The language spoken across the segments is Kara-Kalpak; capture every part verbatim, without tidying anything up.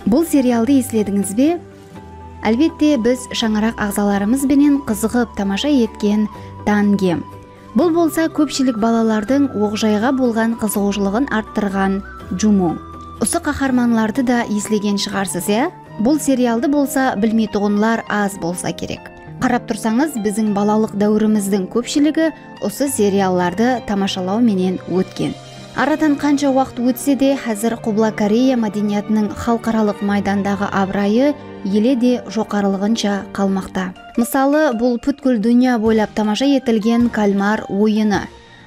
Bul serialdı esledińiz be? Álbette, biz shańaraq aǵzalarımız benen qızıǵıp tamasha etken Tangem. Bul bolsa kópshilik balalardıń oqjayǵa bolǵan qızıǵıwshılıǵın arttırǵan Jumong. Usı qaharmanlardı da eslegen shıǵarsız, ya? Bul serialdı bolsa bilmeytuǵınlar az bolsa kerek. Qarap tursańız, biziń balalıq dáwirimizdiń kópshiligi usı seriallardı tamashalaw menen ótken. Aradan qansha waqıt ótse de, házir Qubla Koreya mádeniyatınıń xalıqaralıq maydandaǵı abırayı ele de joqarılıǵınsha qalmaqta. Mısalı, bul pútkil dúnya boylap tamasha etilgen kalmar oyını.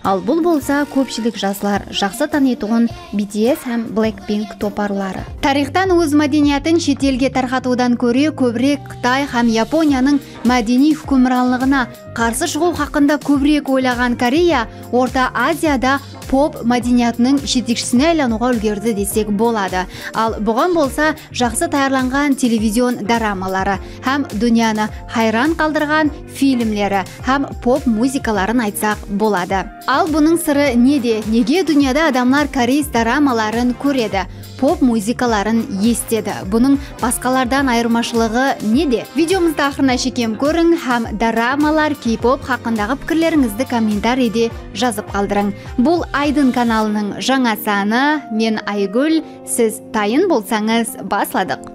Al bul bolsa kópshilik jaslar jaqsı tanıytuǵın B T S hám Blackpink toparları. Tariyxtan óz mádeniyatın shet elge tarqatıwdan kóre kóbirek Qıtay hám Yaponiyanıń mádeniy húkimranlıǵına qarsı shıǵıw haqqında kóbirek oylaǵan Koreya Orta Aziyada pop mádeniyatınıń jetekshisine aylanıwǵa úlgerdi desek boladı. Al buǵan bolsa jaqsı tayarlanǵan televizion doramaları hám dúnyanı hayran qaldırǵan filmleri hám pop muzıkaların aytsaq boladı. Al bunıń sırı nede? Nege dúnyada adamlar koreys doramaların kóredi, pop muzıkaların esitedi? Bunıń basqalardan ayırmashılıǵı nede? Videomızdı aqırına shekem kóriń hám doramalar, key-pop haqqındaǵı pikirlerińizdi kommentariyde jazıp qaldırıń. Bul Aydın kanalınıń jańa sanı. Men Aygúl. Siz tayın bolsańız, basladıq.